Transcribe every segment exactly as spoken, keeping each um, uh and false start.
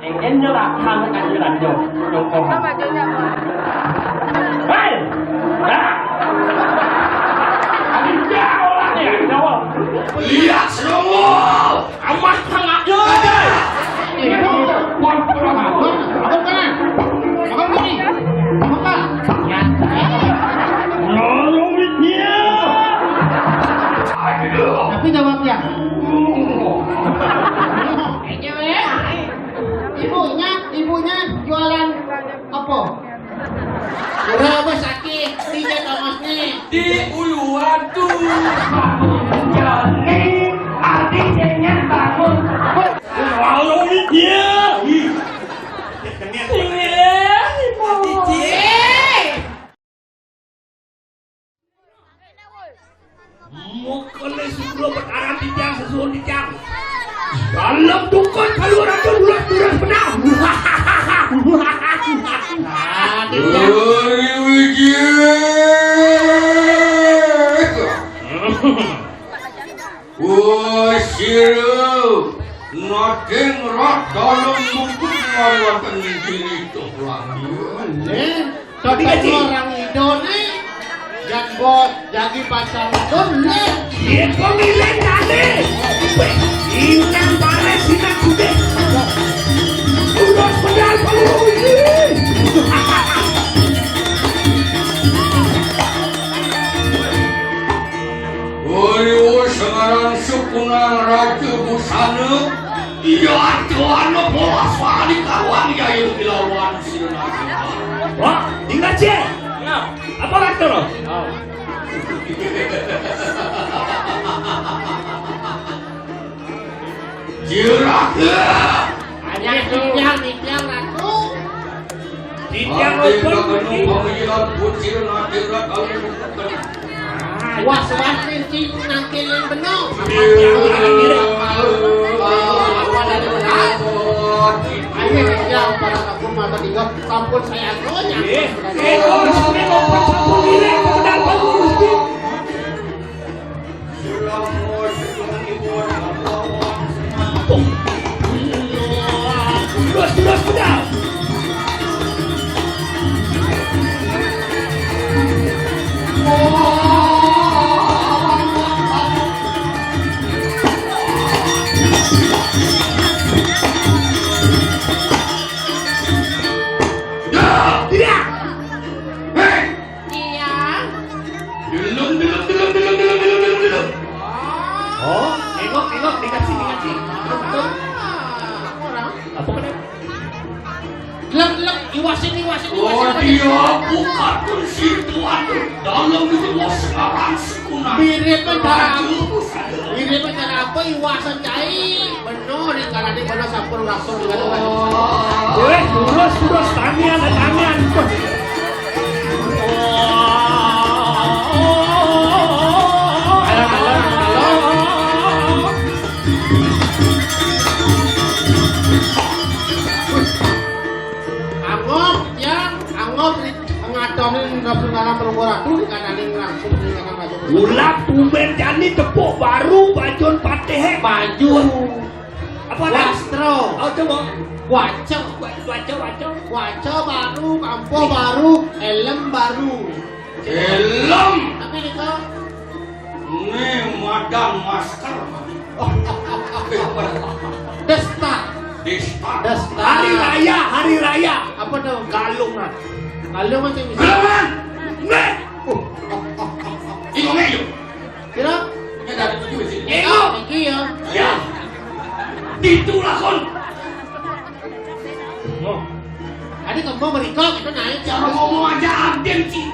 Yen nyerahkan kan nyerah jauh. Jauh. Hei! Ah! Ada jauh lah ni, jauh. Lihat semua! Amat sangat je. Ibu, buat kurang apa? Apa kan? Apa ni? Apa? Ya. Lalu dia. Tapi jawab ya. Aja weh. Ibunya, ibunya jualan apa? Ora wis sakit, piye to Mas ne? Di Uluwatu. Jane ati jeneng bangun. Lalu dia. Iya, Ibu. Mokone sepuluh betaran titiang sesuhun titiang. Dalam dukun kaluar aja ulah turun benar. Nah, titiang. Dari wujud. Wah, sira nadeng rat dalam mungkut ngawatan diri to lagi. Nih, tadi ngaji. Orang Indo nih, yang bos, jadi pacar itu nih. Dia kok ngilang tadi? Inang bare sinak kude. Udah pedal peluru ini. Woi, woi, sekarang sukunang raja busana. Iya, tuan polos wali kawan jaya dilawan sira. Wah, tinggal cek. Ya, apa lagi tuh? Hanya tinggal, tinggal, Ratu. Tinggal. Wah, sebat ning cing nangkil yang bener. Ayo, tinggal para kampung mata tiga, sampun saya agonya. Eh, eh, oh, maksudnya mau sampun gile, mau dapat Gusti. Terus, terus, pedal. Ya, tidak. Hei, Iya. Delem, delem, delem, delem, delem, delem, delem, delem. Oh, engok, engok, dikasih, dikasih. Betul, betul. Ah, orang. Apa kena? Delem, delem, iwasin, iwasin, oh, iwasin. Dia bukan pun situ, aduh. Dalam itu mau sekarang sekunan. Mirip kan cara aku. Mirip kan cara apa iwasan cai. Bener, di kanan di mana sampun langsung di kanan. Weh, terus, terus, tamian, tamian. Alah, alah, alah. Angop, ya, angop, ngadoni Rasul Dalam Pelungguh Ratu, dikadani langsung di kanan Raja. Ulah tumben jani tepuk baru bajun patih, eh. Bajun. Apa, Nak? Wastro. Oh, coba. Waca. Wa-, waca, waca. Waca baru, ampoh baru, helm baru. Helm. Tapi nika. Nih, madan masker. Desta. Desta. Desta. Hari raya, hari raya. Apa tuh? Galungan. Galungan sih bisa. Galungan. Nih. Uh. Iko ngeyo. Kira? Ini dari tujuh sih. Iko. Iki ya. Ya. Itu lakon. Oh. Tadi kamu merikok itu naik. Cara ngomong aja adem, Ci.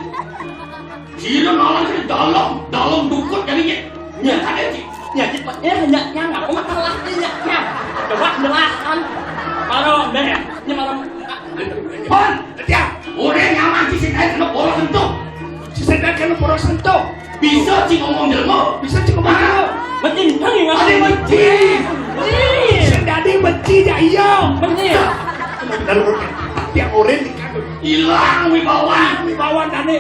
Cina malah ke dalam, dalam dukut jadinya. Ya, ada, Ci. Ya, Ci, Pak. Eh, ya, ya, nggak apa masalahnya, ya, ya. Coba jelaskan. Baru, deh, ini malam. Pon, ya, udah nyaman, Ci, saya kena bola sentuh. Ci, saya kena bola sentuh. Bisa, Ci, ngomong jelema? Bisa, Ci, ngomong jelema? Mesti, mesti, mesti. Ada mesti. Mesti. Sing dadi mesti, ya, iya. Mesti. Lalu, tiap orang dikandung. Hilang wibawa. Wibawa tadi.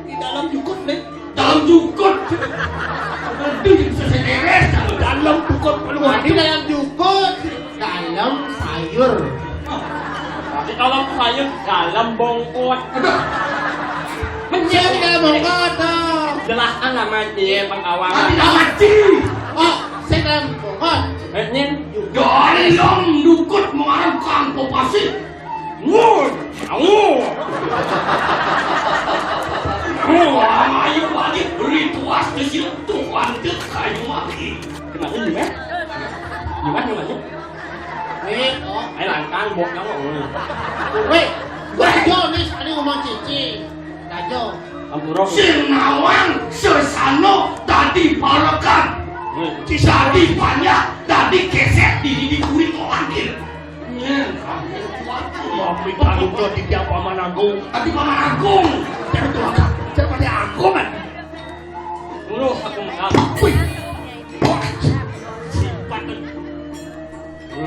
Di dalam cukup, nih. Dalam jukut. Aduh, jadi seseneres. Dalam jukut peluang. Tadi dalam jukut, dalam sayur. Tapi kalau sayur dalam bongkot. Aduh. Mencari dalam bongkot, tuh. Jelaskan nama dia, Pak Awang. Tapi nama Ci. Oh, saya dalam bongkot. Eh, Nyin. Dalam jukut mengarahkan popasi. Woi, awo. Woi, ayo balik beri tuas ke sini tuh, pantet kayu mati. Kenapa ini, Mas? Gimana, gimana? Weh, oh. Ayo, langkang, bok, kamu. Weh, weh, Jo, nih, sekali ngomong cici. Rajo. Ampura. Sing nawang sesano dadi parekan. Hmm. Dadi banyak, dadi kesek, di, di kulit kok angkir. Nyen, kamu kuat. Mami kaluca Ditya Paman Agung. Tapi Paman Agung. Jangan tuh, jangan pada Agung, kan? Dulu aku mengaku. Wih. Wah. Sifat.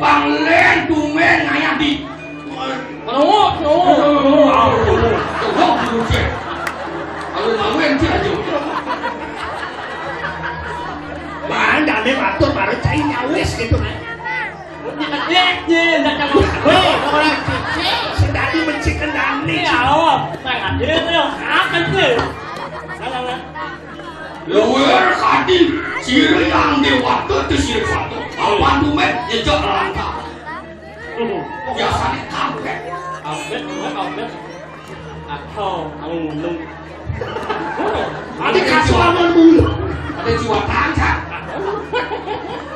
Panglen dumen ngayah di. Aduh, aduh, aduh, aduh. Aduh, aduh, cek. Aduh, aduh, cek aja. Wah, ndane matur baru cai nyawis gitu, kan. Weh, ora cici. Sing dadi mencik kendane. Ya Allah, nang adil ya, akan sih. Nang, nang, nang. Luwih kadi sirang dewata te sirang wata. Apan dumet nyejak langkah. Biasane kampret. Kampret, kampret. Akal, anu ngundung. Ade kasuangan mulu. Ade jiwa tangkap.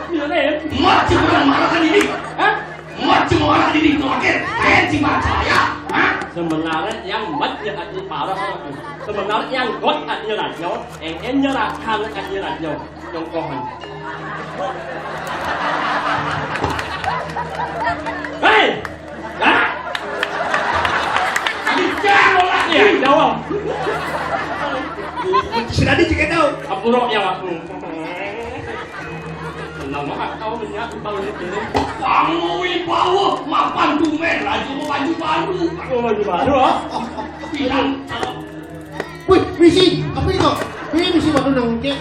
Iya, Ren. Mat cuma marah kan ini. Hah? Mat cuma marah ini terakhir. Ren cuma saya. Hah? Sebenarnya yang mat ya ati parah. Sebenarnya yang got ati raja. Eng enya rakan ati raja. Nyongkohan. Hei! Hah? Bicara lah. Iya, jawab. Sudah dicek tahu. Ampura ya aku. Senang banget tahu punya bang ini. Pangu wibawa mapan dumen laju baju baru. Oh, baju baru, ah. Bilang. Wih, misi, apa itu? Wih, misi baru nang cek.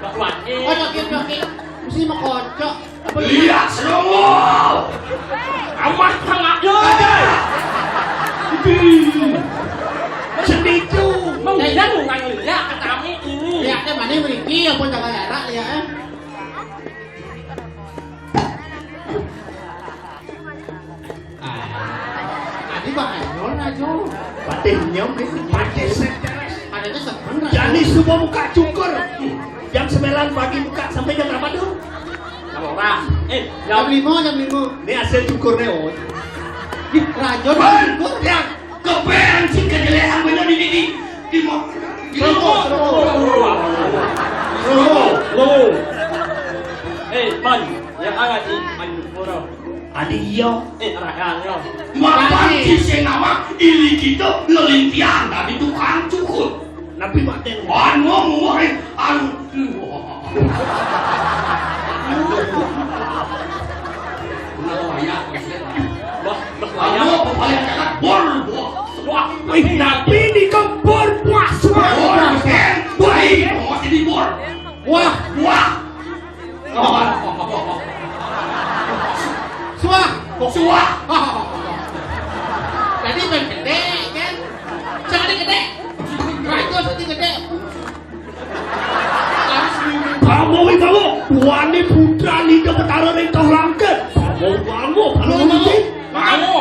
Bakuan. Oh, sakit, sakit. Misi mau kocok. Lihat selongo. Amat sangat yo. Setuju. Mau dia tuh nang lihat ketami ini. Lihatnya mana mriki ya pun jaga jarak ya. Ah, tadi Pak Enol aja. Batin nyem, batin seteres. Ada itu sebenarnya. Jani subuh buka cukur. Jam sembilan pagi buka sampai jam berapa tuh? Jam orang. Eh, jam lima, jam lima. Ini hasil cukurnya, oh. Di Rajon cukur. Ya. Kepean sih kejelekan bener di di di di mo- di lo. Lo. Lo. Eh, man, yang ada di Ayu Pura. Adi iya. Eh, rakan yo. Mapan sing nama ili kita lelintian dari tukang cukur. Nabi maten. Anu ngomong anu. Kenapa banyak? Wah, wah, banyak. Anu apa banyak cakap bor. Wah, wih, nabi di kebor puas. Bor, bor. Wah, ini bor. Wah, wah. Suah. Suah. Tadi main gede, kan? Jangan gede. Raja sedih gede. Kamu wibawa, wani putra Linda Betara ning toh langkit. Kamu kamu, kamu. Kamu.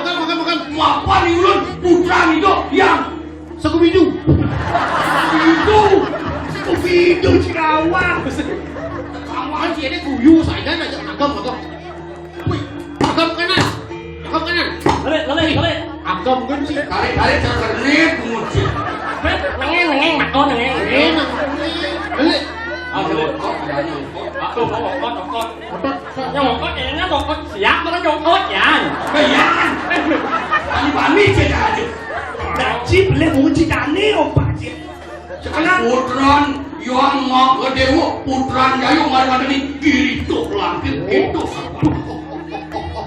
Makan, makan, makan. Mapan ulun putra Linda yang Sekubidu. Sekubidu. Sekubidu Cikawa. Kawan sih ini guyu saja aja agam agam. Wih, agam kanan. Agam kanan. Balik, balik, balik. Agam kan sih. Tarik, tarik, tarik, tarik, pungut sih. Balik, nengeng, nengeng, aku nengeng. Eh, nang balik. Ah, balik. Kok, kok, kok. Aku mau, kok, kok. Otot, otot. Nyokot, ini nyokot. Siap, mana nyokot, ya? Bayangan. Tadi pamit saya aja. Daji beli muji tani, opak, sih. Sekarang. Putran Hyang Mahadewa, Putran Jaya, mari ngadeni Girito Langkit, Girito Sabana.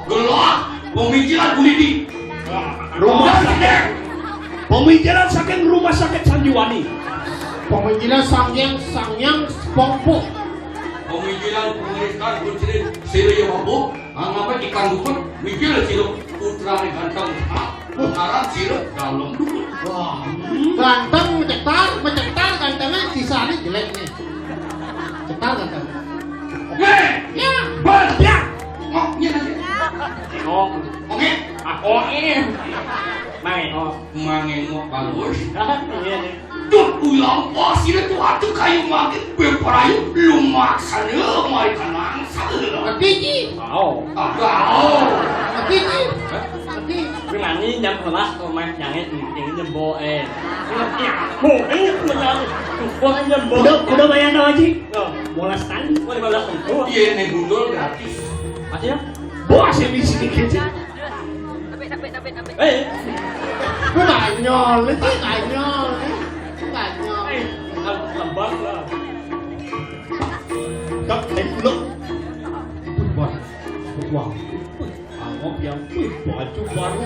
Gelah, pemikiran Bulidi. Rumah sakit. Pemikiran saking rumah sakit Sanjiwani. Paminggilan Sang Hyang, Sang Hyang Pongpo. Paminggilan pangristan kuncrin sira ya mampu, anggapé ikan dukun, minggil sira putrané ganteng. Ah, aran sira Dalem Dukun. Wah, ganteng, macetar, macetar gantengé, sisané jelék nih. Cetar ganteng. Oké. Ya. Bal, ya. Ngok, iya, nanti. Ngok. Oké. Ah, oké. Mangé, oh. Mangé ngok bagus. Iya, nih. Duh, ulang pasir itu atuh kayu makin beperayu lumaksana mari kanang saeulah. Ngerti, Ci? Tahu. Tahu. Ngerti, Ci? Hah? Ngerti. Gue nani jam sebelas ke rumah nyangit, nyangit jembo, eh. Ngerti aku, eh, menang. Gua kan jembo. Kudu, kudu bayar naon, Ci? Oh. Molas tadi. Gua lima belas ribu. Iya, nih gundul gratis. Masih ya? Bos yang di sini, Ci. Eh. Ku tanyol, itu tanyol. Ku tanyol. Eh, lem-, lembang lah. Dak, eh, lo. Wah, wah. Angop yang, wih, baju baru,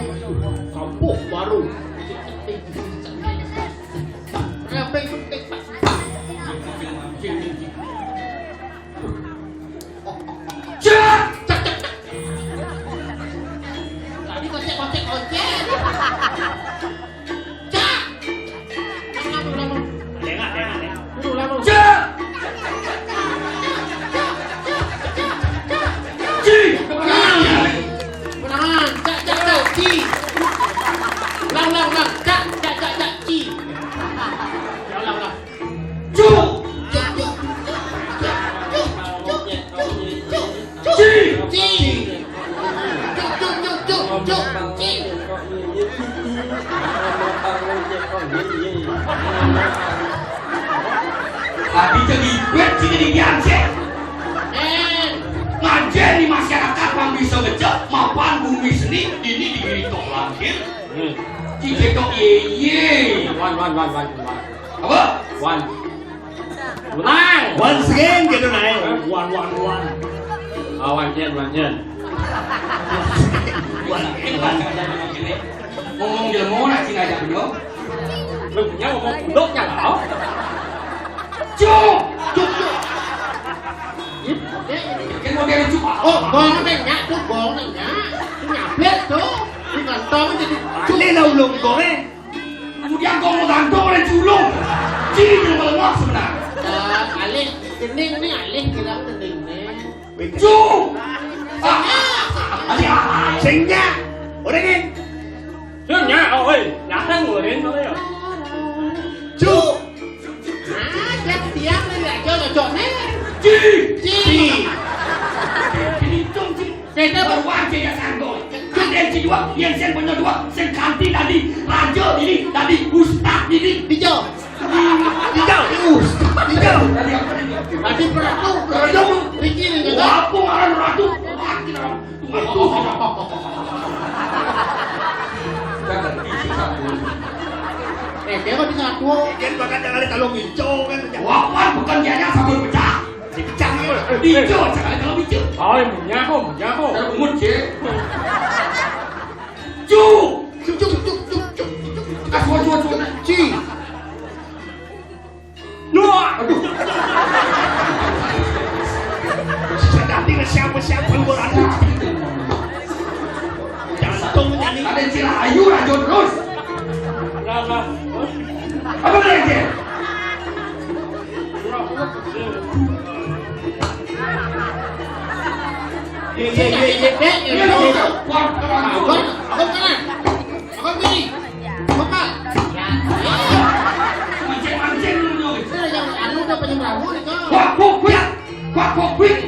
kampung baru. Apa itu? Cak! Cak, cak, cak. Tadi kocek, kocek, kocek. Cak! Ulang, ulang, ulang. Ada nggak, ada nggak, ada nggak? Ulang, ulang. Cak! Ci! Ulang. Ulang. Cak, cak, cak, ci. Ulang, ulang, ulang. Cak, cak, cak, cak, ci. Ulang, ulang. Cuk. Cuk, cuk. Ci. Ci. Cuk, cuk, cuk, cuk, cuk. Ci. Tapi jadi bet sih jadi biasa. Eh, ngajen di masyarakat pang bisa ngecek mapan bumi seni ini di Giritok Langkir. Hmm. Ci cetok ye ye. Wan, wan, wan, wan, wan. Apa? Wan. Menang. Wan sing gitu naik. Wan, wan, wan. Ah, wan yen, wan yen. Wan yen, wan yen. Ngomong jelema ora sing aja bener. Lu punya ngomong budok ya, kau? Cuk! Cuk, cuk. Kan mau dia lucu, Pak. Oh, gong nanya, tuh gong nanya. Tuh nyabet tuh. Di kantong jadi cuk. Ini lah ulung gong, eh. Kemudian kau mau gantung oleh culung. Ciri yang melemah sebenarnya. Eh, alih, gending nih, alih bilang gending nih. Cu. Ah, ada apa? Sing nya. Udah, Nin. Sing nya, oh, woi. Nyatang, woi, Nin, apa ya? Cu. Ah, siap, siap, nih, aja, cocok, nih. Ci. Ci. Ci, ci, ci. Beda, Bang. Baru aja ya, sanggol. Kan yang ci dua, yang sen punya dua, sen kanti tadi, raja ini, tadi ustaz ini. Dijawab. Dijawab. Dijawab. Tadi apa nih? Tadi peratu, peratu. Riki nih, kan? Wah, aku ngaran ratu. Wah, kita orang tua. Jangan fisik satu. Eh, dia mah bisa satu. Dia bahkan jangan kalau ngincong kan. Wah, bukan dianya satu pecah. Dipecah, ya. Hijau, sekali kalau hijau. Oh, yang punya aku, punya aku. Kalau bungut, Ci. Cu. Cu, cu, cu, cu, cu, cu. Kas, cu, cu, cu. Ci. Wah, aduh. Sudah tidak siapa-siapa, gua aduh. Jantung jadi. Ada Ci Rahayu, Rajo terus. Lah, lah. Apa lagi? Iya, iya, iya, iya. Iya, iya, iya. Wah, wah, wah. Apa gini? Apa? Mancing-mancing dulu. Itu yang anu udah penyemramu itu. Wah, wah, wah. Wah, wah, wah.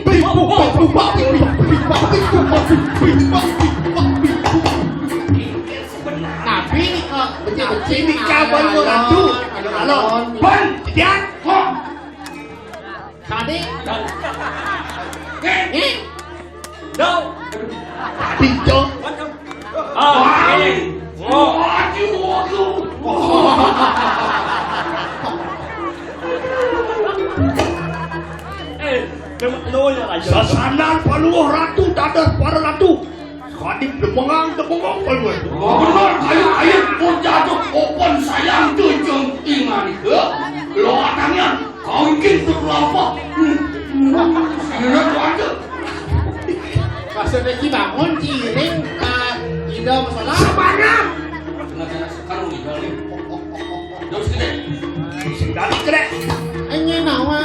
Tapi ini kok becik-becik ini kabar lu, Ratu. Halo, halo. Bang, Dian. Kok? Tadi. Eh? Dau. Tadi, Cok. Ah, ini. Oh. Waduh, waduh. Eh, lu, lu ya, Raja. Sasandal paluh ratu, dadah para ratu. Kadip demengang, demengang, paluh ratu. Oh, bener, ayo, ayo, mau jatuh open sayang tuh, Jeng Iman itu. Lo atangan, kau ingin seberapa? Sila tuan tu. Maksudnya ki bangun, ki iring, ah, ida masalah. Sebanyak. Kena kena sekarang ni kali. Jom sekejap. Sekejap sekejap. Hanya nawa.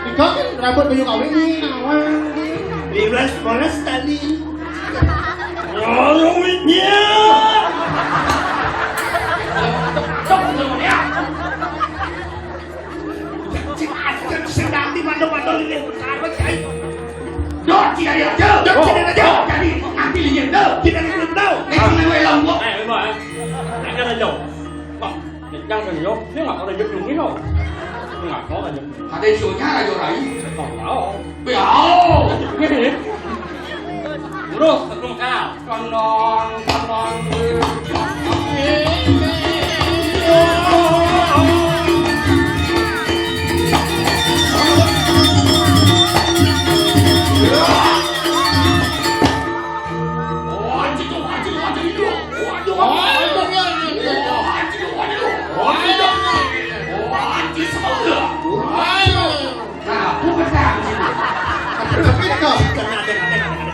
Ika kan rambut baju kawin ni nawa. Lima belas, lima belas tadi. Orang duitnya. Cek, cek, cek, nanti pada-pada lilih berkarut, cai. Dot, tidak ada. Dot, tidak ada. Jadi, nanti lilih tu. Tidak ada, belum tahu. Eh, cuma gue lambok. Eh, Bang, eh. Ada aja. Bang, jangan kan, yo. Dia nggak ada jok dulu, yo. Nggak tahu aja. Ada isu-nya, ada Jorai. Tahu. Yo. Terus, terus, ah. Kondong, kondong.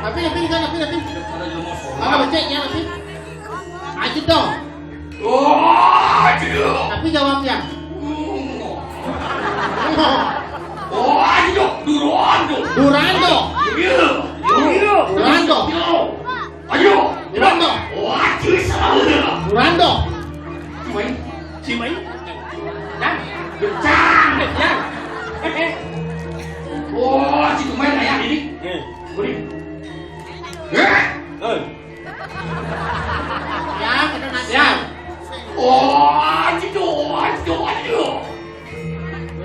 Tapi, tapi, tapi, tapi. Mana beceknya, tapi? Aja dong. Oh, aduh. Tapi jawabnya. Oh, aduh. Durando. Durando. Iya. Iya. Durando. Iya. Ayo. Durando. Oh, aduh, salah. Durando. Cimai. Cimai. Dan. Kencang. Kencang. Oh, si Cimai kayak ini. Eh. Boleh. Eh. Eh. Ya, itu nanti. Ya. Oh, aduh, aduh, aduh.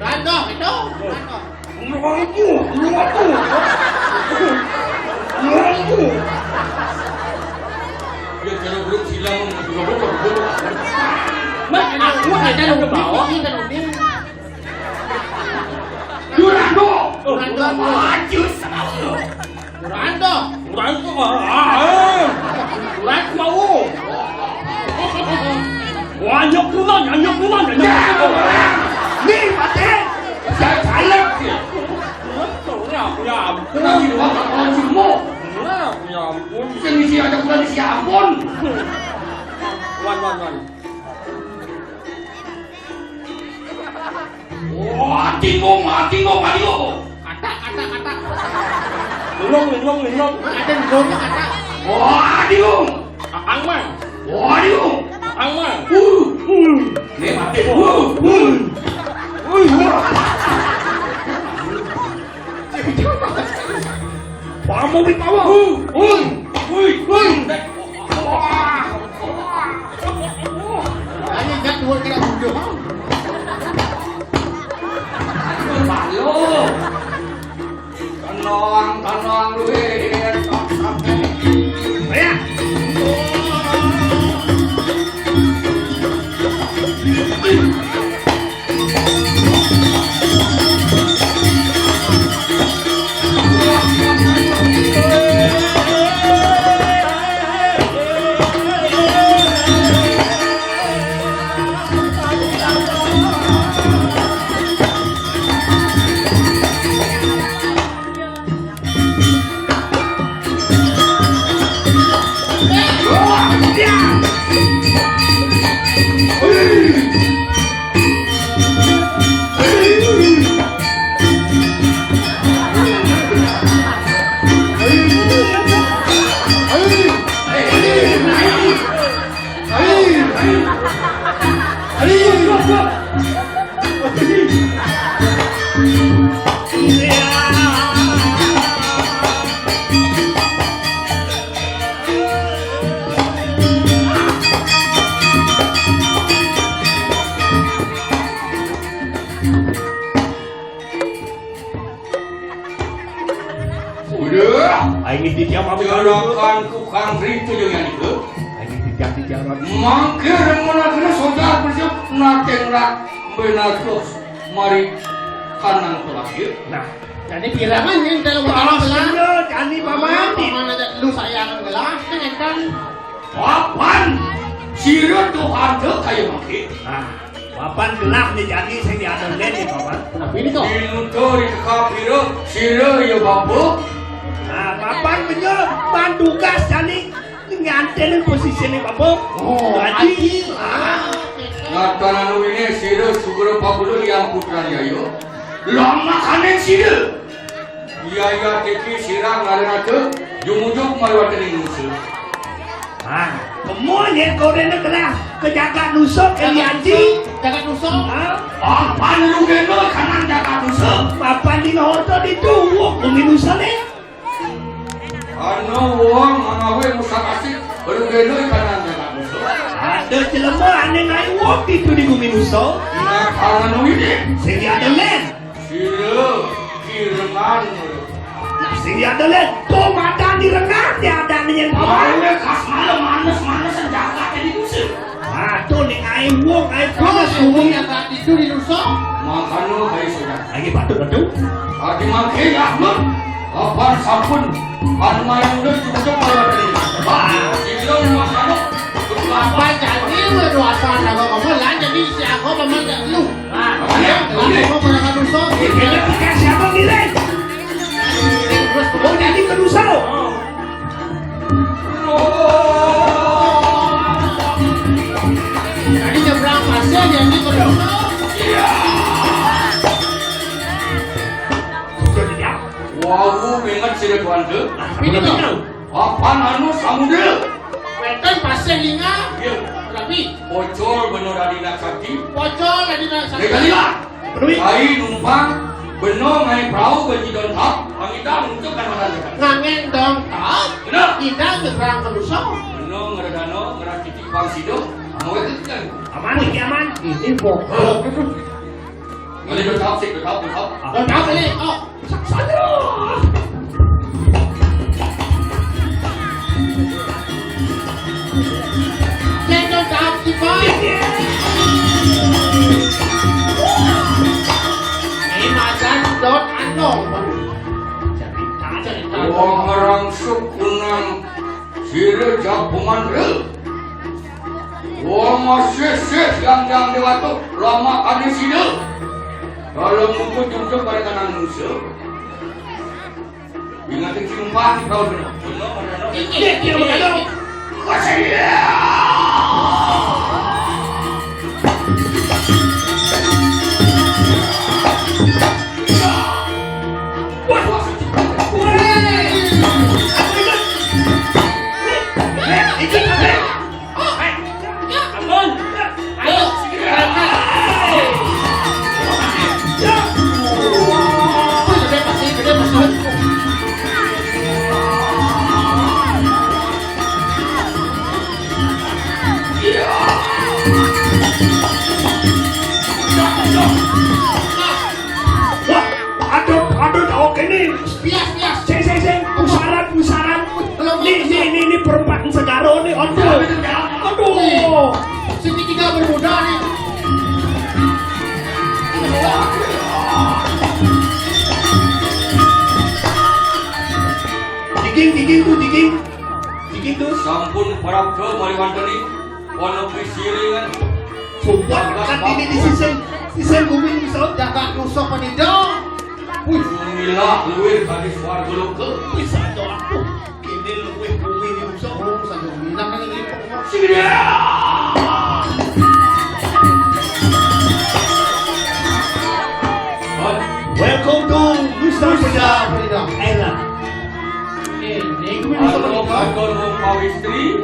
Rando, itu, Rando. Rando, Rando. Rando. Ya, kalau belum silang, belum, belum, belum. Mas, aku ada di bawah, ini kan udah. Durando. Durando. Maju sama lu. Durando. Durando, ah, ah. Durando mau. Banyak pulang, banyak pulang, banyak pulang. Nih, mati. Saya caleg. Ya, ya ampun. Kenapa gua tak tahu semua? Ya, ya ampun. Yang isi ada pulang isi ampun. Wan, wan, wan. Wah, tinggung, ah, tinggung, ah, tinggung. Kata, kata, kata. Linglung, linglung, linglung. Ada linglung, kata. Wah, tinggung. Akang mah. Wah, tinggung. Akang mah. Uh, uh. Nih, mati. Uh, uh. Uh, uh. Pamu di bawah. Uh, uh. Ui, ui. Wah. Ayo, jak dua kira budak. Aduh, malu. Tenang, tenang, duit. Ayo. Udah. Aing geus ditiap abdi. Jarakan tukang rintu jeung yang itu. Aing geus ditiap-tiap abdi. Mangkir mun kena sojar bersiap nateng rak benar terus. Mari kanang tolak ieu. Nah, jadi bilangan yang dalam alas lah. Jani paman. Paman aja lu sayang gelas kan. Papan. Sira tuhan to kaya mangke. Nah, papan gelah né jani sing diademin né, papan. Kenapa ini, kok? Dinutur di kekapira, sira ya bapa. Nah, papan bener ban tugas jani ngantenin posisiné bapa. Oh, Haji. Haji. Ah. Natan anu ini sira sugra pabulu yang putra jaya. Lamakaning sira. Iya, iya, tiki sirang ngarana ke, jumujug maliwat ning nusa. Ah, kemu nyén kodéna gelah ke jagat nusa, ke Jagat Lianji. Nusa, jagat nusa. Ah, papan lunggéna kanan jagat nusa. Papan dina horta ditu, wuh, bumi nusa né. Anu wong mangawé musakasih, lunggéna kanan jagat nusa. Ada jelema ané ngaé wuh ditu di bumi nusa. Nah, anu ini. Sing ada lén. Sira kirengan. Nah, sing ada lén. Tuh madan di rengah, tiada nyén papan. Malu kas malu manes-manes senjata di musuh. Nah, tuh ning aé wong, aé panas wong yang tak tidur di nusa. Makanya ayo sudah. Lagi batuk-batuk. Adi mangke ya, Nun. Kapan sampun? Anu mayang udah cukup pada tadi. Wah, sila makanya. Apa jadi lu dua sana kok kamu lah jadi si aku memang tak lu. Nah, iya, iya. Ini bukan siapa, Giring? Terus, oh, jadi ke Dusa. Tadi nyebrang pasir, jadi ke Dusa. Iya. Wau, inget sira tuan tu. Apa ini, Bang? Papan anu samudra. Wénten pasih linga. Iya. Rabi. Pocol bener Radina Sakti. Pocol Radina Sakti. Dék Kalila. Penuhi. Kai numpang beno ngai prau bajidon tap. Pangidang untuk kan makan dekat. Ngangen dong tap. Bener. Idang nyebrang ke Luso. Beno ngeredano ngerakiti pangsido. Mau itu kan. Aman, iki aman. Ini bokok. Ini tetap sih, tetap, tetap. Tetap ini. Oh. Saja. Cendol dap di bawah. Ini macan dot anong. Cerita, cerita. Wong ngerang sukunang sira japungan re. Wong masih sih yang yang dewata lama kali sini. Kalau mungkin tunjuk pada kanan musuh. Ingat yang simpah di kau benar. Iya, iya, iya. Masih iya. Wah, aduh, aduh, tahu gini. Bias, bias. Sing, sing, sing. Pusaran, pusaran. Nih, nih, nih, nih, perempatan segaro nih. Aduh. Aduh. Segitiga bermuda nih. Jiging, jiging tuh, jiging. Jiging tuh. Sampun parab ke maliwanteni. Wana pisiringan. Sumpah, kan ini di sisi, sisi bumi bisa jaga nusa penida. Wih, inilah luwih kadi swarga loka. Bisa aja aku. Kini luwih bumi nusa. Oh, saja bumi nang ini. Sini dia. Welcome to Nusa Penida. Island. Ini kuwi bisa menikah. Pawistri.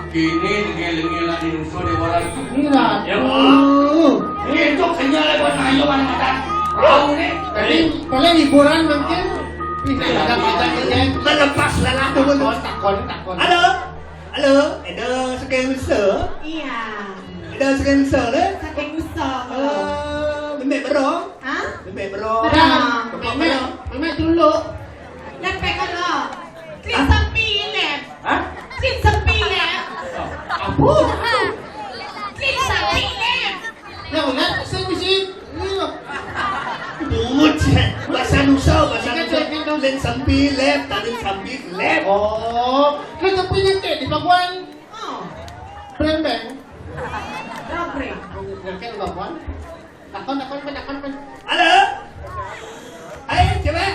Kini ngelingi lagi nusa dewa lagi. Iya. Ya, Bang. Itu kenyal ya buat ayo mana mata. Tahu nih. Tadi paling hiburan mungkin. Ini ada macam ini. Melepas lelah dulu. Takon, takon, takon. Halo. Halo, ada saking Nusa? Iya. Ada saking Nusa, le? Saking Nusa. Eh, Lin sampi lép. Nah, ulah, saya mesti ini loh. Bungut sih. Bahasa Nusa, bahasa Nusa. Lin sampi lép, tadi sampi lép. Oh, kan tapi yang kayak di Pakuan. Oh. Brembeng. Brembeng. Yang kayak di Pakuan. Takon, takon, takon, takon. Halo? Hai, cewek.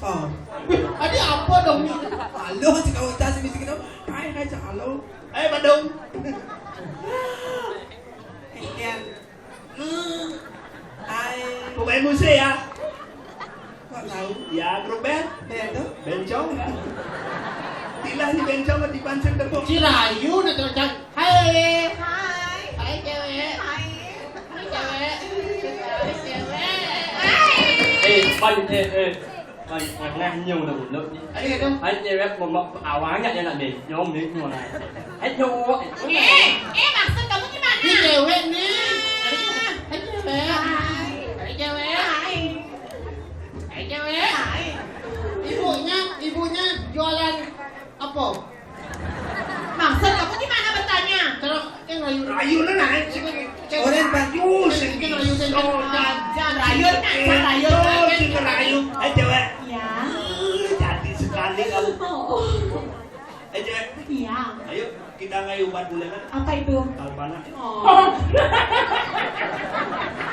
Oh. Wih, tadi apa dong nih? Halo, si kau tas mesti kita. Hai, hai, halo. Hai, Badung. Iya. Hmm. Hai. Pemain musik ya? Kok tahu? Ya, grup band. Band tuh? Bencong. Dilah si Bencong di pancing tepuk. Si Rayu nih, cocok. Hai. Hai. Hai, cewek. Hai. Hai, cewek. Hai, cewek. Hai. Eh, pan, eh, eh. Pan, pernah nyew udah udah. Ayo, itu. Hai, cewek, ngomong awalnya ya nak deh. Nyom nih, nyom lah. Hai, cowok. Eh, eh, maksud kamu gimana? Ini cewek nih. Hai, cewek. Hai. Hai, cewek. Hai. Hai, cewek. Hai. Ibunya, ibunya jualan apa? Maksud kamu gimana bertanya? Terus yang rayu-rayu nah, sing orang rayu, sing rayu, sing jangan rayu, jangan rayu. Sing rayu. Eh, cewek. Ya. Ih, jadi sekali kamu. Oh. Eh, cewek. Iya. Ayo, kita ngayu buat bulan. Apa itu? Kalpana. Oh.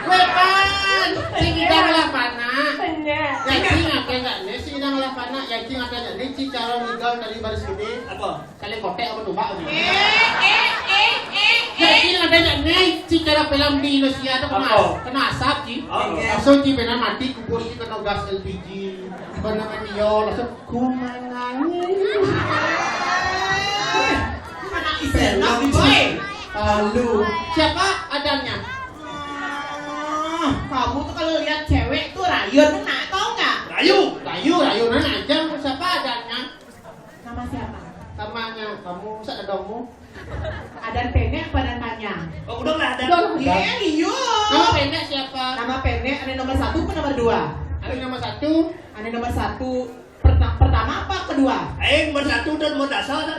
Wepan, sing kita malah panak. Iya. Yang sing apa enggak nih? Sing kita malah panak. Yang sing apa enggak nih? Ci calon legal dari baris gede. Apa? Kalian kotek apa tuh, Pak? Eh, eh, eh, eh, eh. Jadi ada nggak nih, ci cara film di Indonesia tuh kena, apa? Kena asap, Ci. Apa? Langsung ci benar mati, kubur ci kena gas L P G. Kena menio, langsung ku menangis. Anak istri, boy. Lalu, siapa adanya? Ah, kamu tuh kalau lihat cewek tuh rayu, nah, tahu nggak? Rayu. Rayu, rayu, nah, aja. Siapa adanya? Nama siapa? Namanya kamu, masa ada kamu? Ada pendek apa ada tanya? Oh, udah lah, ada. Udah lah, ada. Iya, iya. Nama pendek siapa? Nama pendek ada nomor satu apa nomor dua? Ada nomor satu. Ada nomor satu. Perta-, pertama apa kedua? Eh, nomor satu dan nomor dasar, kan?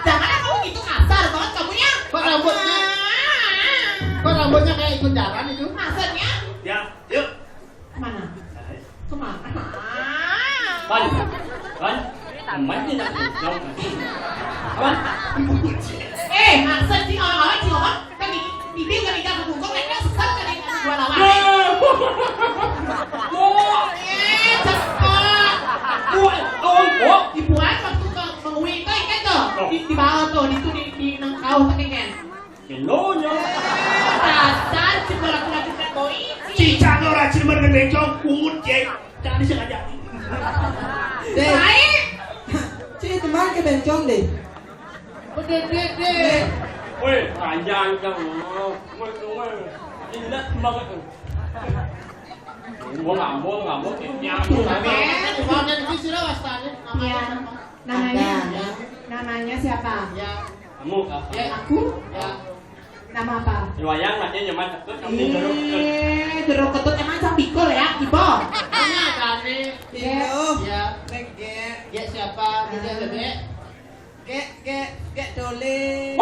Jangan kamu gitu kasar banget kamunya. Kok rambutnya, ah, kok rambutnya kayak ikut jalan itu? Maksudnya? Ya, yuk. Kemana? Kemana? Kan, kan, aman tidak jauh. Aman. Eh, maksud si orang-orang si orang kan di, di dia kan tidak bungkung, naiknya sesat kan yang dua lawan. Wah. Eh, cepat. Wah, oh, oh. Dibuat waktu ke mengui itu ikan tuh. Oh. Di, di bawah tuh, di itu di, di nang kau tuh kan. Gelo nya. Dasar, cuma aku lagi kan boy. Cicak lo rajin banget bencong, pungut, Jay. Jangan disengaja. Deh. Baik. Ci, teman ke bencong deh. Bededede. Woi, panjang, Cang. Woi, woi. Indah banget. Ngomong, ngomong, ngomong. Ya, ngomong. Iya. Namanya, namanya siapa? Ya. Kamu, Kak. Ya, aku. Ya. Nama apa? Wayang, makanya nyaman cepet, kamu jeruk cepet. Ih, jeruk ketut emang cang bikul ya, Ibo? Namanya Dani. Iya. Ya. Gek, gek. Gek siapa? Gek, gek. Gek, gek, gek dole.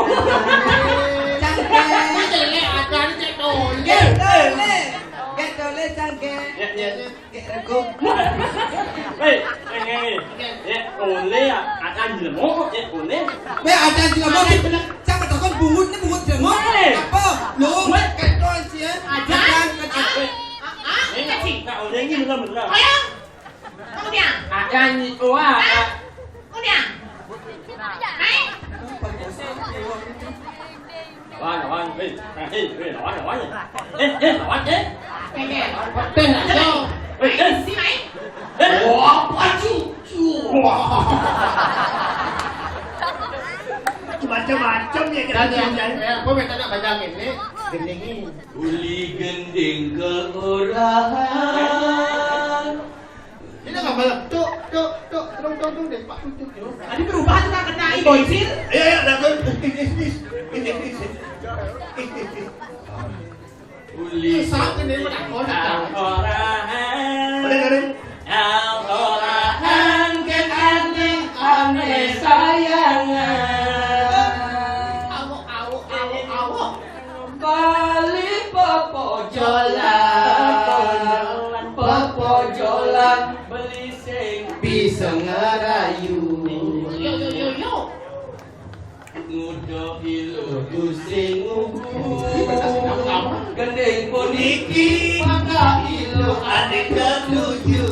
Cang gek. Ini jelek, ada ini cek dole. Gek dole. Gek dole, cang gek. Ya, ya. Gek rego. Hei, hei, hei, hei. Ya, dole ya. Ada jelemo, ya, dole. Weh, ada jelemo. Cang ketakon bungut, ini bungut jelemo. Hei. Apa? Lo, weh, keton sih ya. Ada. Ada, ada. Ah, ah, ini kecil. Nah, dole ini bener-bener. Ayo. Kamu dia. Ada nih, wah. Hah? Kamu dia. Naik. Lawan, lawan, hei. Hei, hei, lawan, lawan. Eh, eh, lawan, eh. Oke, oke. Teh, ayo. Hei, eh. Sini, naik. Eh. Wah, apa cucu? Wah. Macam-macam ya kita. Dan yang, ya, gue minta nak bayangin nih, gendingin. Uli gending kelurahan. Ini nggak malam. Tuh, tuh, tuh, tuh, tuh, tuh, deh, Pak, tuh, tuh, tuh. Tadi berubah tuh, Kak, kena boy, Cil. Iya, iya, dah, tuh. Ini, ini, ini. Ini, ini, ini. Uli. Saat ini, mana? Oh, nah. Kelurahan. Boleh, boleh. Kelurahan ke ane, ane sayangan. Nguda ila tusing ngugu. Gending puniki mangga ila ané katuju.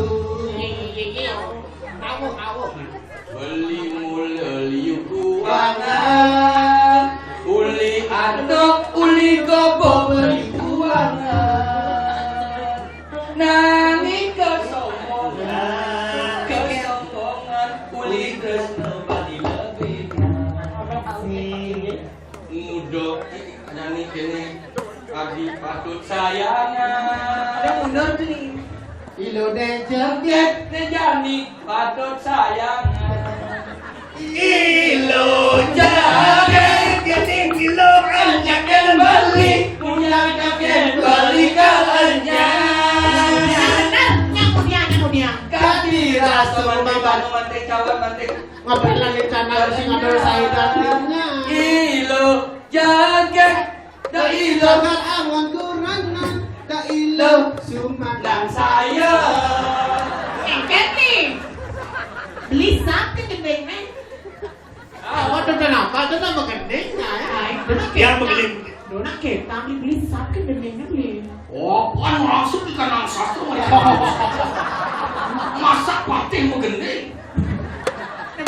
Beli mula liu kuangan, uli anak, uli gobo beli kuangan. Nanging kesombongan, kesombongan, uli tresna bali lebih. Muda nyanyi kéné, adi patut sayangan. Ada mundur nih. Ilo dé jegég, dé jani patut sayangan. Ilo jegég, gending ilo anyakén beli, punya anyakén beli ka anyang. Nah, nah, nyang mudian, nyang mudian. Kadi rasa manté banu, manté cawan, manté Ngapain lagi channel sing ada Sahidan Limnya? Ilo jagad, da ilo. Jangan angon kurangan, da ilo sumangan saya. Engket nih. Beli sate gendengnya. Ah, waduh, kenapa? Itu nama gendengnya, ya? Ay, bener. Yang kita. Begini. Dona kita nih beli sate gendengnya beli. Oh, bukan maksud di kanal sastra. Masa patih mau gendeng?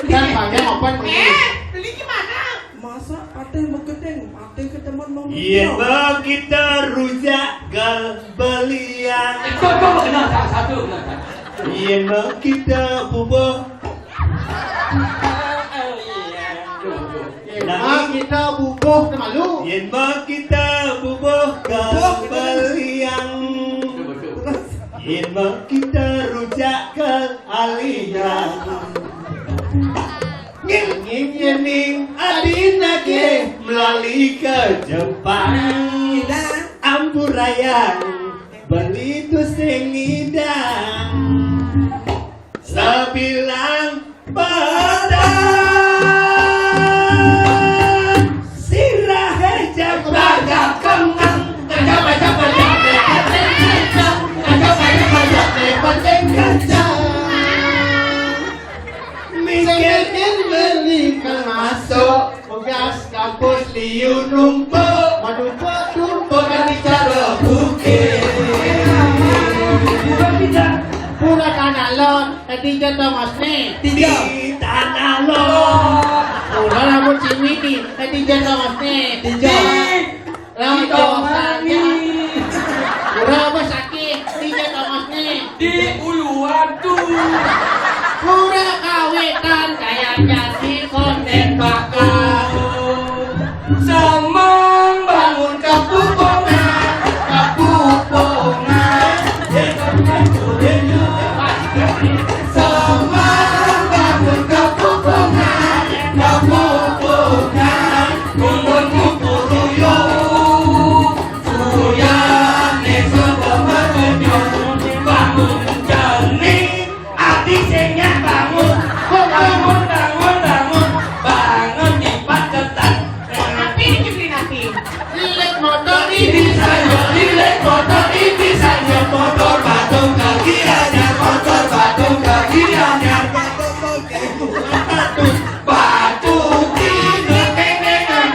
Kan banyak apa nih? Eh, beli gimana? Masa patih mau gendeng? Patih ke teman mau. Iya, Bang, kita rujak gal belian. Itu tuh benar, salah satu benar. Iya, Bang, kita bubuh. Nah, kita bubuh ke malu. Yén mah kita bubuh kembalian. Yén mah kita rujak ke aliran. Ngin ngin yening adina ke melali ke Jepang. Ampurayang beli tu sing ngidang. Sabilang padang sirahé jabagak kemang. Ajak, ajak, ajak, ajak, ajak, ajak, ajak, ajak, ajak, ajak. Mikirin beli masuk. Tugas kampus liu numpuk, manumpuk-numpuk kan bicara bukit. Pura tanah lo, tadi jatuh mas nih. Tiga. Di tanah lo. Pura rambut cimi nih, tadi jatuh mas nih. Tiga. Di Lawan Jawab saja. Pura apa sakit? Di jatuh mas nih. Di Uluwatu. Pura kawitan kaya jadi konden bakal. Semang bangun kapupongan, kapupongan. Semang bangun kapupongan, kapupongan. Kumpul-kumpul ruyung. Suyang esuk pembentuk bangun jani, ati sing nyak bangun. Bangun, bangun, bangun, bangun di paketan. Tapi ini beli nanti. Lilit motor ini saja, lilit motor ini saja, motor patung kaki hanya, motor patung kaki hanya. Batu di kenengan.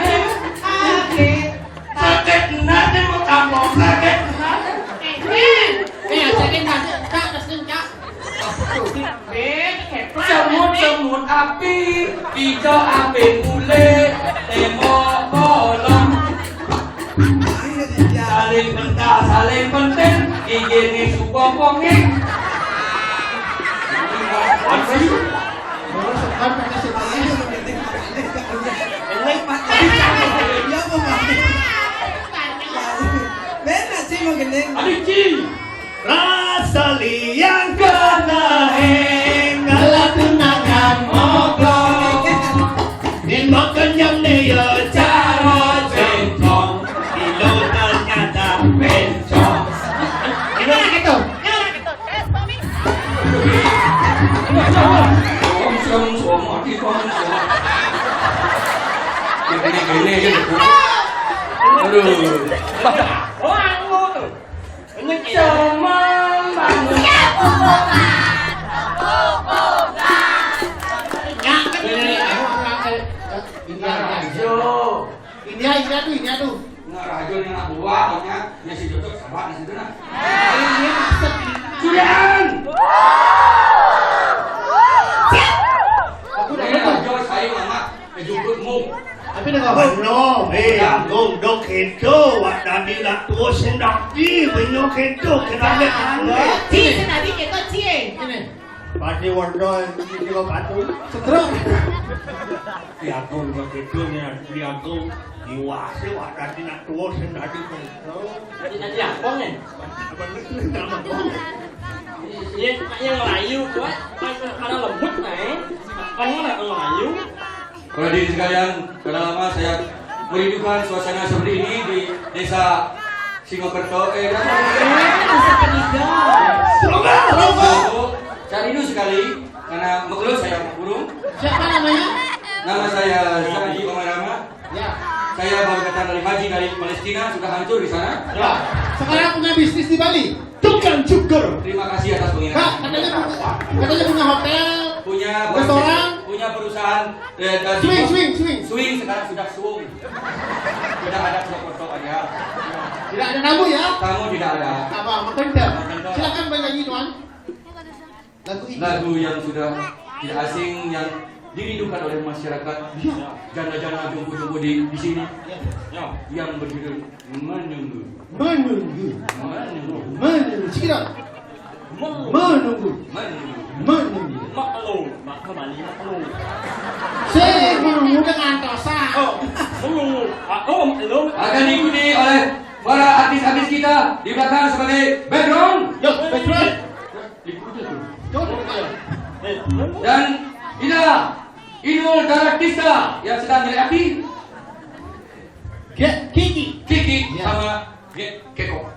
Oke. Sakit benar nih, mau kampung sakit benar. Eh, eh, sakit hati, Kak, terus, Kak. Semut, semut api, hijau api bule, tembok bolong. Saling bentar, saling penting, gigi nih suka pongeng. Apa sih? Kan pakai sebelah aja, penting. Elek, Pak. Iya, Pak. Benar sih, mau gendeng. Adik Ci. Rasa liang kena heng, kalau tunangan mogok. Yen mau kenyang nih ya cara centong. Bilo ternyata bencong. Gimana gitu? Gimana gitu? Aduh. Ngecemang banget. Ya, ini, ini, ini, ini, ini, Yo, ini ya, ini tuh, ini tuh. Nggak rajo nih anak buah, pokoknya ya si Jojo sabar di situ nah. Ini maksud ini. Julian! Aku udah Ini betul. Rajo saya mama kejemputmu. Tapi dengan benar, eh, Agung, dok itu, wak tadi nak tua sendaki, benar itu, kena lihat. Ci, sendaki kita, Ci. Ini. Pati warna ini kok patu. Setruk. Ya Agung, dok itu nih, ya Agung. Iwase wak tadi nak tua sendaki. Tadi, tadi apa nih? Apa nih, nama Agung? Iya, yang Melayu kuat, karena lembut, nah, eh. Kan mana orang Melayu? Kalau di sekalian, sudah lama saya merindukan suasana seperti ini di desa Singokerto. Eh, Desa Peninggal. Saya rindu sekali karena mekelus saya burung. Siapa namanya? Nama saya Haji Omar Rama. Ya. Saya baru datang dari haji dari Palestina, sudah hancur di sana. Ya. Sekarang punya bisnis di Bali. Tukang cukur. Terima kasih atas penginapan. Kak, katanya punya, katanya punya hotel, punya restoran, punya perusahaan, eh, dan swing, swing, swing. Swing sekarang sudah swung. Sudah ada foto aja. Tidak ada tamu ya? Tamu tidak ada. Apa? Makan tidak? Makan tidak. Silakan balik lagi, Tuan. Lagu ini. Lagu yang sudah tidak asing, yang dirindukan oleh masyarakat. Iya. Janda-janda jompo-jompo di, di sini. Iya. Yang berjudul Menunggu. Menunggu. Menunggu. Menunggu. Cikira. Menunggu. Menunggu. Menunggu. Maklum. Mak kembali maklum. Si menunggu dengan dosa. Oh, menunggu. Maklum, maklum. Akan diikuti oleh para artis-artis kita di belakang sebagai background. Yo, background. Diikuti tuh. Coba, coba. Dan inilah Inul Daratista yang sedang dilatih. Gek Kiki. Kiki. Iya. Sama Gek Keko.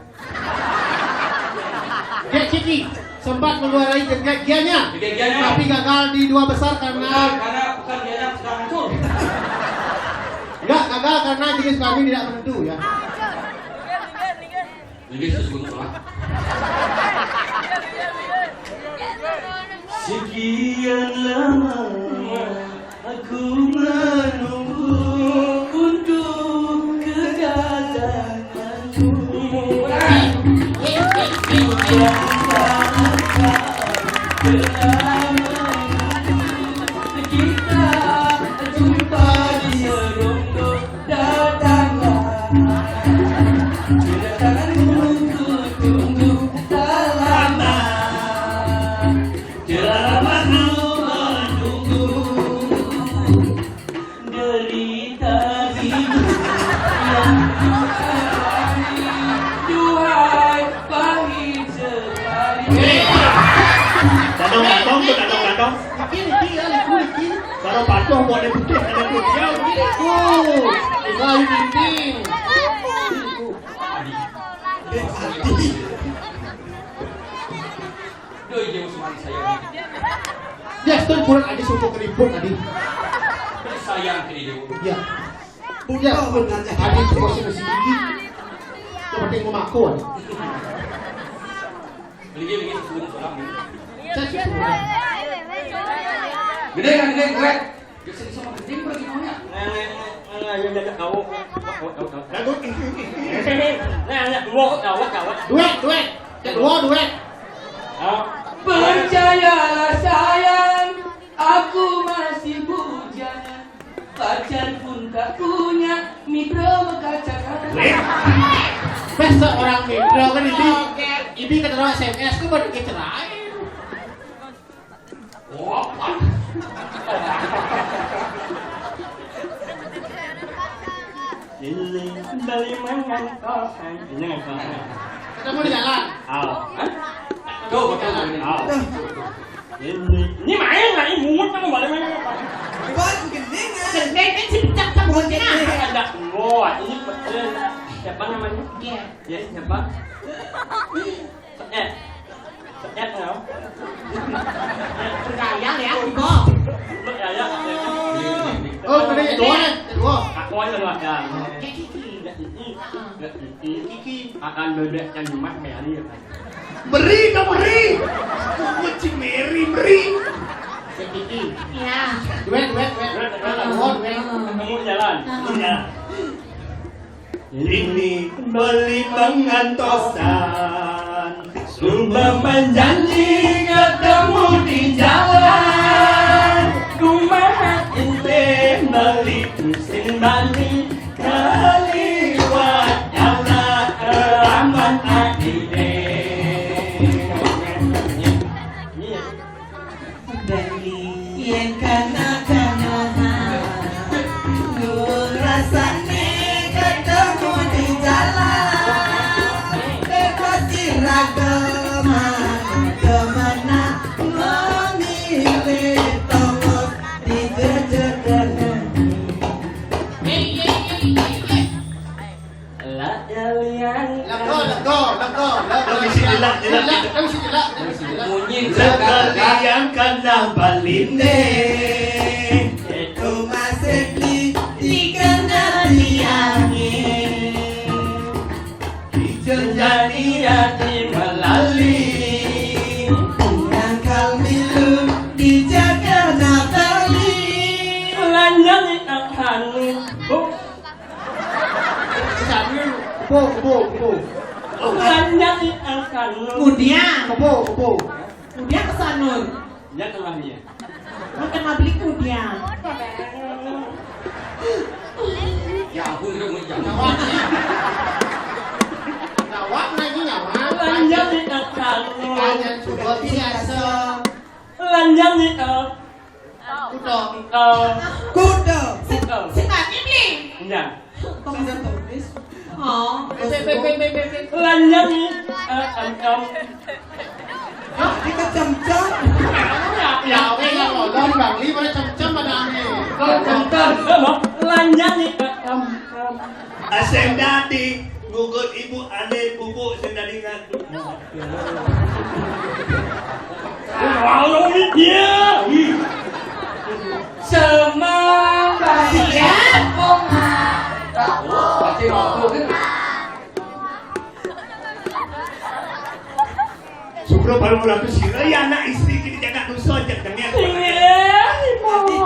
Gek Kiki sempat mengeluarai gek gianya. Gek gianya. Tapi gagal di dua besar karena bukan, karena bukan gianya sedang hancur. Enggak, gagal karena jenis kelamin tidak menentu ya. Jadi sesuatu lah. Sekian lama aku menunggu untuk kedatanganmu. Yang tak lama kita jumpa di Ronggo, datanglah. Kedatanganmu ku tunggu tak lama. Telah lama ku menunggu. Derita hidup yang ku alami, duhai pahit sekali. Kadang-kadang tu, kadang-kadang. Niki, niki, ya, niki, niki. Kalau patuh, buat dia putih, ada tu. Ya, niki. Tuh, tinggal ini. Doi, dia masuk mari saya. Dia setel kurang aja sumpah keriput tadi. Sayang ke dia. Ya. Budak benar. Tadi itu masih masih gigi. Yang penting mau makan. Beli dia, beli susu, salam. Saya susu. Gede kan, gede, gede. Biasa bisa mah gede, berarti maunya. Nah, nah, nah, nah, yang jaga kau. Lagu. Nah, nah, dua, gawat, gawat. Duet, duet. Yang dua, duet. Ah. Percayalah sayang, aku masih bujang. Pacar pun tak punya, mitra berkaca-kaca. Weh. Biasa orang mitra kan ini. Ini kata orang S M S kan baru dicerai. Ini beli mangan kau, ini nggak kau. Ketemu di jalan. Aw. Hah? Tuh, betul ini. Aw. Ini, ini main lah, ini mungut kan balik main apa? Buat gending, ya. Gending, ini si pecah tak buat gending. Ada. Wah, ini betul. Siapa namanya? Iya. Ya, siapa? Senyap. Senyap, ya. Percaya ya, Ibu. Percaya, ya. Oh, kedua, kedua. Aku aja lah, ya. Kayak Kiki. Ya, Kiki. Ya, Kiki. Kiki. Akan bebek yang nyemak kayak ini, ya. Beri dong, beri. Aku cik Mary, beri. Kiki. Ya. Duet, duet, duet. Duet, duet. Oh, duet. Ketemu jalan. Ah. Iya. Ini beli pengantosan, sumpah menjanji ketemu di jalan. Kumaha ente beli pusing bani kaliwat anak keramat adine. Beli yen kana-kana, nu rasane ketemu di jalan. Bebas iragama, kemana memilih tongos di jejegan. Lah kalian. Lego, lego, lego, lego. Lego bisi jelak, jelak. Jelak, lego bisi jelak, lego bisi jelak. Munyi. Lah kalian kana baline. Itu masih di, dikena tiange. Dijejani ati melali. Nyangkal milu dijaga natali. Lanjang akan. Kebo, kebo, kebo. Lanjang akan. Kemudian. Kebo, kebo. Kemudian kesanun. Nya tengahnya. Makan mabeli kemudian. Ya ampun, udah mau jam. Nyawa. Nyawa lagi nyawa. Lanjang akan. Tanya coba biasa. Lanjang akan. Kuda. Eh, Kuda. Kuda. Sing mati beli. Nya. Kok bisa tulis? Oh. Lanjang, eh, em, em. Hah? Ini kecemcem. Ya, weh, yang ngolong, Bang Li, pada cemcem, pada aneh. Kecemcem. Lanjang, eh, em, em. Asem dadi, gugut ibu ane bubuk sing dadi ngadu. Wow, dia. Semang bahagia. Tahu, pasti waktu itu. Syukur baru mulai sira ya anak istri kita jaga dosa aja demi aku. Iya, Ibu.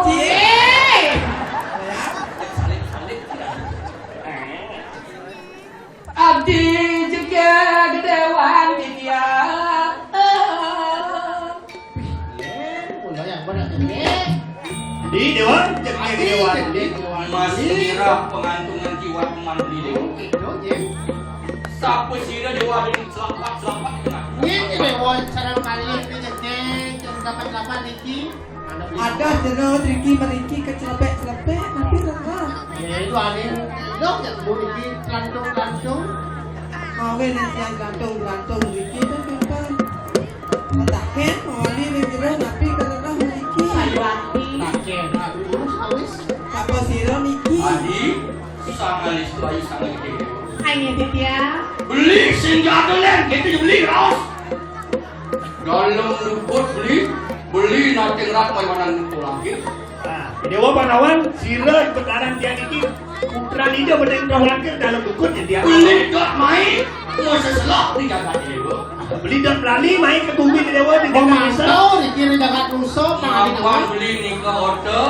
Abdi juga gedewan dia. Di Dewan, cek di Dewan. Mas Mirah pengantungan jiwa teman beli Dewa. Gitu, Jim. Siapa sih dia Dewa ini selapat selapat. Ini Dewa cara kali ini cek cek jam delapan delapan niki. Ada jero riki meriki kecelepek-celepek, tapi rengah. Ya, itu aneh. Dok, ya, Bu Riki, telantung-telantung. Mau nasi yang gantung-gantung riki, kan, kan. Mataken, mau ni ni jero, tapi kerana riki. Sayuati. Taken, aduh, terus, awis. Apa sira niki? Adi, sangalis tu ayu sangat gede. Hanya dia. Beli senjata len, kita beli raus. Dalam luput beli, beli nanti rat mai manang luput lagi. Nah, Dewa Panawan, sira betaran tiang iki, putra ida benda indah langkir dalam luput ya tiang. Beli dot mai, mau seselak di jagat Dewa. Beli dot melali mai ke bumi Dewa di jagat desa. Memantau di kiri jagat musuh, Pak Dewa. Beli nika order,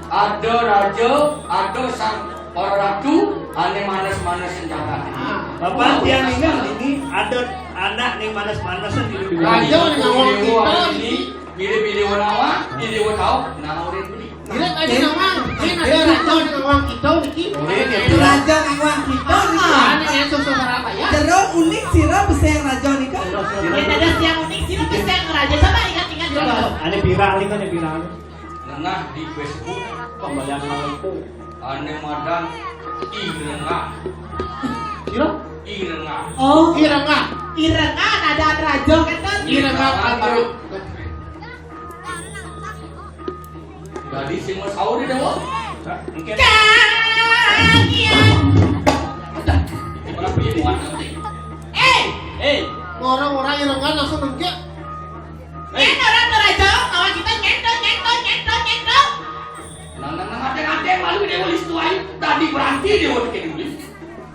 ada raja, ada sang Para ratu, ane manes-manes senjata. Bapak tiang ingat ini ada anak ning manes-manes di dunia. Raja ning awang kita ini. Pilih-pilih orang awang, pilih orang tahu, nah orang beli. Ini tadi nawang, ini ada raja ning awang kita niki. Raja ning awang kita niki. Ane yang susu berapa ya? Jero unik sira beseng raja nika. Ya ada siang unik sira beseng raja. Coba ingat-ingat dulu. Ane viral nih kan, ane viral. Nengah di Facebook. Pembelian itu. Ane madan Irengah. Sira? Irengah. Oh. Irengah. Irengah ada raja kan, Don? Irengah Almarhum. Jadi sing mau sahur di Dewa. Kagian. Udah. Orang punya kuat nanti. Eh. Eh. Orang-orang Irengah langsung nengke. Nyen orang tu raja, kawan kita nyen tu, nyen tu, nyen tu, nyen tu. Nang, nang, nang, ate, ate, malu dia boleh setuai. Tadi berhenti dia waktu ke dulu.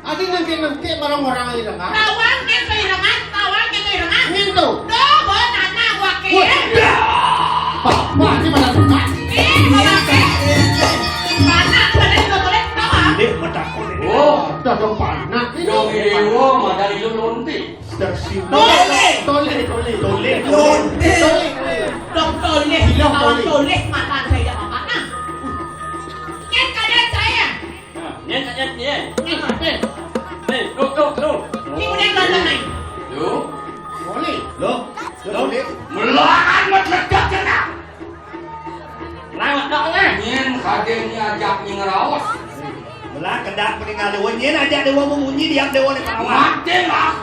Adi nengke-nengke barang orang irengan. Tawang nyen tu irengan, tawang nyen tu irengan. Nyen tu. Doh, bon anak gua ke. Wah, dah. Bapak ni mana bukan? Eh, mana? Mana? Mana juga boleh tahu? Dia matakon ini. Oh, dah dong panak ini. Dong dewa madari lu lonte. Sudah sini. Toleh. Toleh, toleh, toleh. Lonte. Toleh, toleh. Dong toleh. Bilang kalau toleh. Toleh mata saya dah panak. Kan keadaan saya. Nah, ni tak nyat ni eh. Ni, ni. Ni, duduk, duduk, duduk. Ni boleh ganteng ni. Duduk. Boleh. Loh, loh. Melahan meledak kena. Melahan meledak kena. Nyen kadenya ajak ni ngeraos. Melahan kedak meninggal dewa. Nyen ajak dewa memunyi, diam dewa ni pahlawan. Mati lah.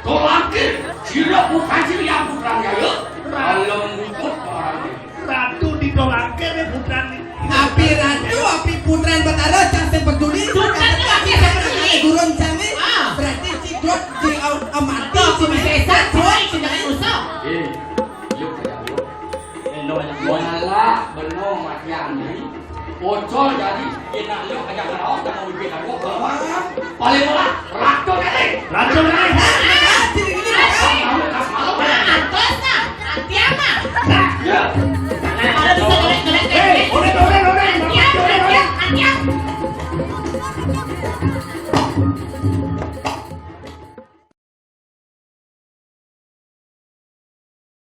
Tolakir. Sira bukan sira yang putrang jaya. Kalau mengikut orang ni. Ratu ditolakir ni putrang ni. Api ratu, api putran Batara, cang sing peduli. Sudah, sudah, sudah, sudah. Gurun cang ni. Ah. Berarti si Dot di au-, amati, si bisa sesat, si bisa sesat. Eh, yuk, yuk. Eh, no, no. Malah, belum mati ani. Bocor jadi, kena yuk, ajak ngeraos, jangan bikin aku. Paling malah, ratu kali. Ratu kali.